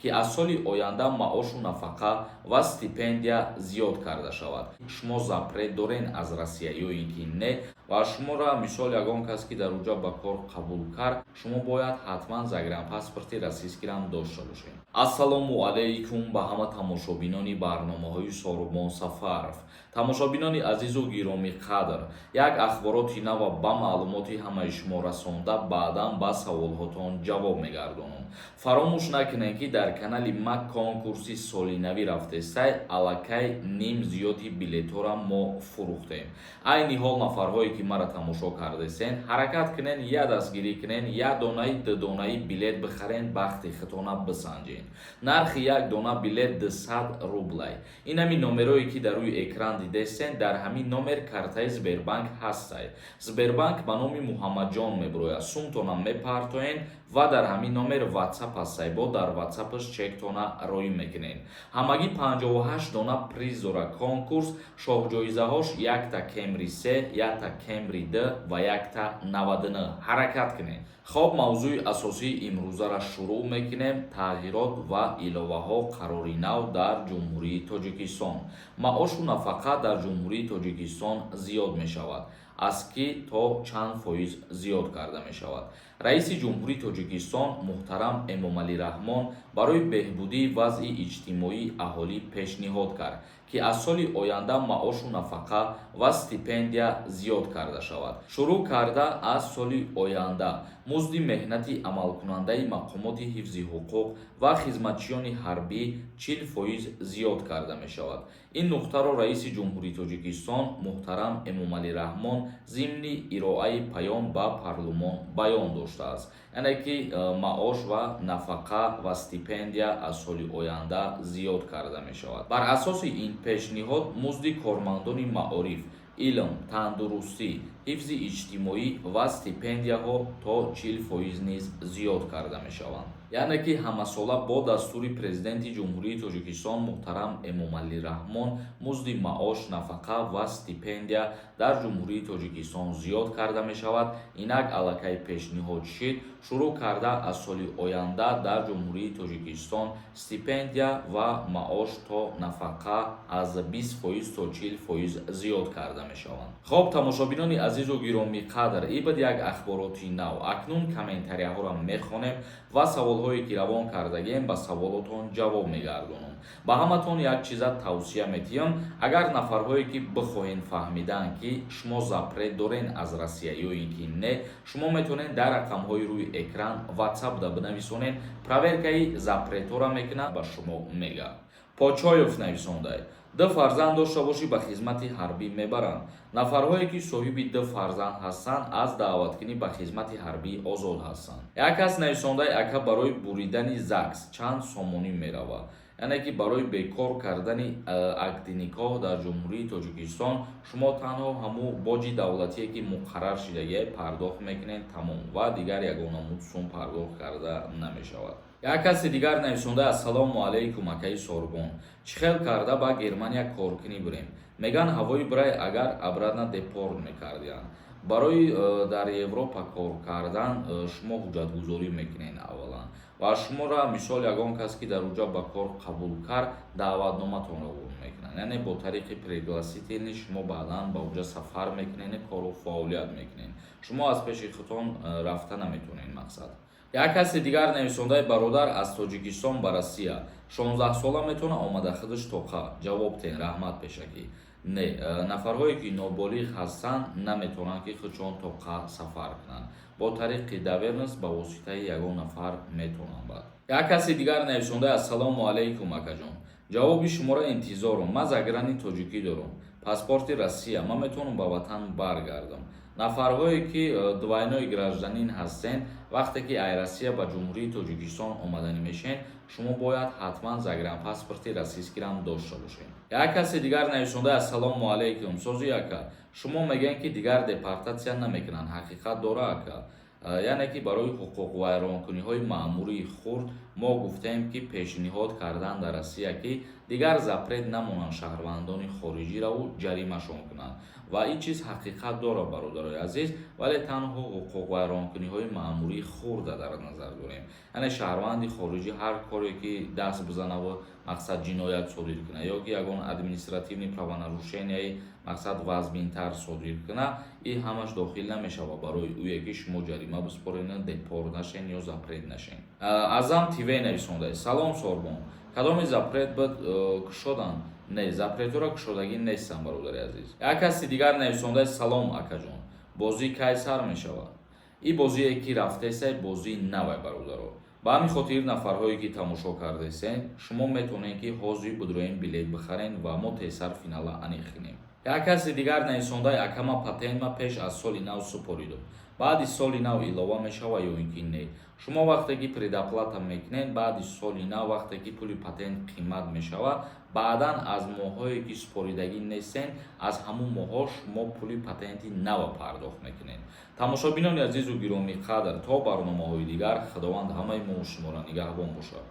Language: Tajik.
Ки аз соли оянда маошу нафақа ва стипендия зиёд карда шавад. Шумо запрет дорен аз Россия ё ин ки не? Ва шуморо, мисол, ягон кас, ки дар уҷа ба кор қабул кард, шумо бояд ҳатман загранпаспорти российскиам дошта бошед. Ассалому алайкум ба ҳама тамошобинони барномаҳои Сорубон Сафаров. Тамошобинони азизу гиромӣ қадр, як ахбороти нава ба маълумоти ҳамаи шумо расонда, баъдан ба саволҳотон ҷавоб мегардонам. Фаромӯш накунед, ки дар канали ма конкурси солинавӣ рафтестай. Аллакай ним зиёди билетҳоро мо фурӯхтем. Айни ҳол нафарҳое, ки маро тамошо кардесен, ҳаракат кунен, я дастгирӣ кунен, як донаи, дудонаи билет бихарен, бахти хитона бисанҷен. Нархи як дона билет 200 рублай. Ин ҳамин номерое, ки дар рӯи экран дидесен, дар ҳамин номер картаи Сбербанк ҳастай. Сбербанк ба номи Муҳаммадҷон мебирояд. Сумтона мепартоен ва дар ҳамин номер Ватсап ҳастай, бо дар Ватсапаш чектона роӣ мекунен. Ҳамагӣ 58 дона приз дора конкурс. Шоҳҷоизаҳош якта Кемри се, якта Кемри д ва якта 99. Ҳаракат кунед. Хоб, мавзӯи асосии имрӯзаро шурӯъ мекунем. Тағйирот ва иловаҳо, қарори нав дар Ҷумҳурии Тоҷикистон. Маошу нафақа дар Ҷумҳурии Тоҷикистон зиёд мешавад. Аз ки то чанд фоиз зиёд карда мешавад? Раиси Ҷумҳурии Тоҷикистон муҳтарам Эмомалӣ Раҳмон барои беҳбудии вазъи иҷтимоии аҳолӣ пешниҳод кард, ки аз соли оянда маошу нафақа ва стипендия зиёд карда шавад. Шурӯъ карда аз соли оянда музди меҳнати амалкунандаи мақомоти ҳифзи ҳуқуқ ва хизматчиёни ҳарбӣ 40% зиёд карда мешавад. Ин нуқтаро Раиси Ҷумҳурии Тоҷикистон муҳтарам Эмомалӣ Раҳмон зимни ироаи паём ба парлумон баён доштааст. Яъне ки маош ва нафақа ва стипендия аз соли оянда зиёд карда мешавад. Бар асоси ин пешниҳод музди кормандони маориф, илм, тандурустӣ, ҳифзи иҷтимоӣ ва стипендияҳо то 40% низ зиёд карда мешаванд. Яъне ки ҳамасола бо дастури Президенти Ҷумҳурии Тоҷикистон муҳтарам Эмомалӣ Раҳмон музди маош, нафақа ва стипендия дар Ҷумҳурии Тоҷикистон зиёд карда мешавад. Инак аллакай пешниҳод шид. Шурӯъ карда аз соли оянда дар Ҷумҳурии Тоҷикистон стипендия ва маош то нафақа аз 20% то 40% зиёд карда мешаванд. Хоб, тамошобинони азизу гиромиқадр, ин буд як ахбороти нав. Акнун комментарияҳоро мехонем ва саволҳое, ки равон кардагем, ба саволотон ҷавоб мегардонам. Ба ҳаматон як чиза тавсия метиҳам: агар нафарҳое, ки бихоҳен фаҳмидан, ки шумо запрет дорен аз Россия ё ин ки не, шумо метавонед дар рақамҳои рӯи экран Ватсапда бинависонед, проверкаи запретҳоро мекунад, ба шумо мега. Почоев нависондай: ду фарзанд дошта бошӣ, ба хизмати ҳарбӣ мебаранд. Нафарҳое, ки соҳиби ду фарзанд ҳастанд, аз даъваткунӣ ба хизмати ҳарбӣ озод ҳастанд. Як кас нависондай: ака, барои буридани ЗАГС чанд сомонӣ меравад? Яъне ки барои бекор кардани акди никоҳ дар Ҷумҳурии Тоҷикистон шумо танҳо ҳамун боҷи давлатие, ки муқаррар шидагие, пардохт мекунед, тамом, ва дигар ягона сум пардохт карда намешавад. Як каси дигар нависонда: ассалому алайкум, акаи Сорбон, чӣ хел карда ба Германия коркунӣ бирем? Меган, ҳавои бирай, агар обратно депорт мекардиянд. Барои дар Европа кор кардан шумо ҳуҷҷатгузорӣ мекунед аввалан ва шуморо, мисол, ягон кас, ки дар уҷа ба кор қабул кард, даъватноматонро қабул мекунанд. Яъне бо тариқи пригласительный шумо баъдан ба уҷа сафар мекунед, кору фаъолият мекунед. Шумо аз пеши худтон рафта наметавонед. Мақсад. Як каси дигар нависондаи: бародар, аз Тоҷикистон ба Россия 16сола метавона омада худаш тоқа? Ҷавоб тен, раҳмат пешакӣ. Не, нафарҳое, ки ноболиғ ҳастанд, наметавонанд, ки худшон тоқа сафар кунанд. Бо тариқи доверенность ба воситаи ягон нафар метавонанд. Баъд як каси дигар нависондаи: ассалому алайкум, акаҷон, ҷавоби шуморо интизорум. Ман заграни тоҷикӣ дорам, паспорти Россия. Ман метавонам ба ватан баргардам? Нафарҳое, ки двойной гражданин ҳастен, вақте ки ай Россия ба Ҷумҳурии Тоҷикистон омаданӣ мешавед, шумо бояд ҳатман загранпаспорти российскиам дошта бошед. Як каси дигар нависонда: ассалому алайкум, сози ака, шумо мегӯед, ки дигар депортатсия намекунанд, ҳақиқат дора, ака? Яъне ки барои ҳуқуқвайронкуниҳои маъмурии хурд Мо гуфтем, ки пешниҳод кардан дар Россия, ки дигар запрет намонанд шаҳрвандони хориҷираву ҷаримашон кунанд. Ва ин чиз ҳақиқат дорад, бародарои азиз, вале танҳо ҳуқуқвайронкуниҳои маъмурии хурда дар назар дорем. Яъне шаҳрванди хориҷӣ ҳар коре ки даст бизанаву, мақсад, ҷиноят содир кунад ё ки ягон административный правонарушения и, мақсад, вазминтар содир кунад, ин ҳамаш дохил намешавад барои ӯе, ки шумо ҷарима биспоред, депорт нашен ё запрет нашен. Азам ТВ нависондааст: «Салом, Сорбон, кадоми запрет буд, кушоданд?» Не, запрет ҳоро кушодагӣ нестанд, бародари азиз. Як каси дигар нависондааст: «Салом, акаҷон, бозӣ кай сар мешавад?» Ин бозие ки рафтесай, бозии навай, бародаро. Ба ҳамин хотир нафарҳое ки тамошо кардесен, шумо метавонед, ки ҳозир бидроен, билет бихарен ва мо тезтар финала аниқ кунем. Як каси дигар нависондаи: «Акама, патентма пеш аз соли нав супоридум, баъди соли нав илова мешава ё ин ки не?» Шумо вақте ки предоплата мекунед, баъди соли нав, вақте ки пули патент қимат мешавад, баъдан аз моҳҳое ки супоридагӣ нестен, аз ҳамун моҳҳо шумо пули патенти нава пардохт мекунед. Тамошобинони азизу гиромӣ қадр, то барномаҳои дигар Худованд ҳамаи мо шуморо нигаҳбон бошад.